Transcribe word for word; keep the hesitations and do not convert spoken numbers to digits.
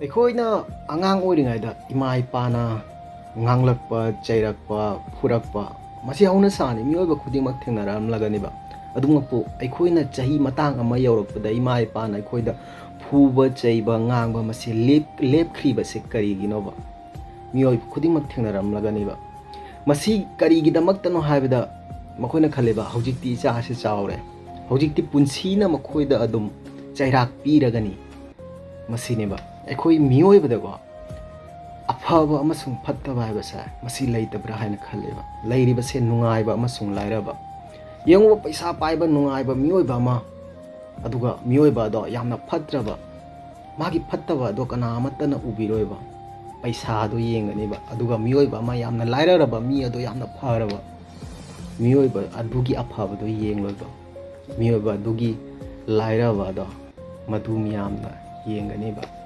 ꯑꯩꯈꯣꯏꯅ ꯑꯉꯥꯡ ꯑꯣꯏꯔꯤꯉꯩꯗ ꯏꯃꯥ ꯏꯄꯥꯅ ꯉꯥꯡꯂꯛꯄ, ꯆꯩꯔꯛꯄ, ꯐꯨꯔꯛꯄ, ꯃꯁꯤ ꯍꯧꯅ ꯁꯥꯅꯤ, ꯃꯤꯑꯣꯏꯕ ꯈꯨꯗꯤꯡꯃꯛ ꯊꯦꯡꯅꯔꯝꯂꯒꯅꯤꯕ꯫ ꯑꯗꯨꯃꯛꯄꯨ ꯑꯩꯈꯣꯏꯅ ꯆꯍꯤ ꯃꯇꯥꯡ ꯑꯃ ꯌꯧꯔꯛꯄꯗ ꯏꯃꯥ ꯏꯄꯥꯅ ꯑꯩꯈꯣꯏꯗ ꯐꯨꯕ, ꯆꯩꯕ, ꯉꯥꯡꯕ, ꯃꯁꯤ ꯂꯦꯞ-, ꯂꯦꯞꯈ꯭ꯔꯤꯕꯁꯦ ꯀꯔꯤꯒꯤꯅꯣꯕ? ꯃꯤꯑꯣꯏꯕ ꯈꯨꯗꯤꯡꯃꯛ ꯊꯦꯡꯅꯔꯝꯂꯒꯅꯤꯕ꯫ ꯃꯁꯤ ꯀꯔꯤꯒꯤꯗꯃꯛꯇꯅꯣ ꯍꯥꯏꯕꯗ, ꯃꯈꯣꯏꯅ ꯈꯜꯂꯦꯕ, "ꯍꯧꯖꯤꯛꯇꯤ ꯏꯆꯥꯁꯤ ꯆꯥꯎꯔꯦ, ꯍꯧꯖꯤꯛꯇꯤ ꯄꯨꯟꯁꯤꯅ ꯃꯈꯣꯏꯗ ꯑꯗꯨꯝ ꯆꯩꯔꯥꯛ ꯄꯤꯔꯒꯅꯤ"꯫ ꯃꯁꯤꯅꯦꯕ꯫ ꯑꯩꯈꯣꯏ ꯃꯤꯑꯣꯏꯕꯗꯀꯣ, ꯑꯐꯕ ꯑꯃꯁꯨꯡ ꯐꯠꯇꯕ ꯍꯥꯏꯕꯁꯦ ꯃꯁꯤ ꯂꯩꯇꯕ꯭ꯔꯥ ꯍꯥꯏꯅ ꯈꯜꯂꯦꯕ꯫ ꯂꯩꯔꯤꯕꯁꯦ ꯅꯨꯡꯉꯥꯏꯕ ꯑꯃꯁꯨꯡ ꯂꯥꯏꯔꯕ꯫ ꯌꯦꯡꯉꯨꯕ, ꯄꯩꯁꯥ ꯄꯥꯏꯕ ꯅꯨꯡꯉꯥꯏꯕ ꯃꯤꯑꯣꯏꯕ ꯑꯃ, ꯑꯗꯨꯒ ꯃꯤꯑꯣꯏꯕ ꯑꯗꯣ ꯌꯥꯝꯅ ꯐꯠꯇ꯭ꯔꯕ, ꯃꯥꯒꯤ ꯐꯠꯇꯕ ꯑꯗꯣ ꯀꯅꯥ ꯑꯃꯠꯇꯅ ꯎꯕꯤꯔꯣꯏꯕ꯫ ꯄꯩꯁꯥ ꯑꯗꯣ ꯌꯦꯡꯒꯅꯤꯕ꯫ ꯑꯗꯨꯒ ꯃꯤꯑꯣꯏꯕ ꯑꯃ ꯌꯥꯝꯅ ꯂꯥꯏꯔꯔꯕ ꯃꯤ ꯑꯗꯣ ꯌꯥꯝꯅ ꯐꯔꯕ, ꯃꯤꯑꯣꯏꯕ ꯑꯗꯨꯒꯤ ꯑꯐꯕꯗꯣ ꯌꯦꯡꯂꯣꯏꯕ꯫ ꯃꯤꯑꯣꯏꯕ ꯑꯗꯨꯒꯤ ꯂꯥꯏꯔꯕ ꯑꯗꯣ ꯃꯗꯨ ꯃꯤꯌꯥꯝꯅ ꯌꯦꯡꯒꯅꯤꯕ꯫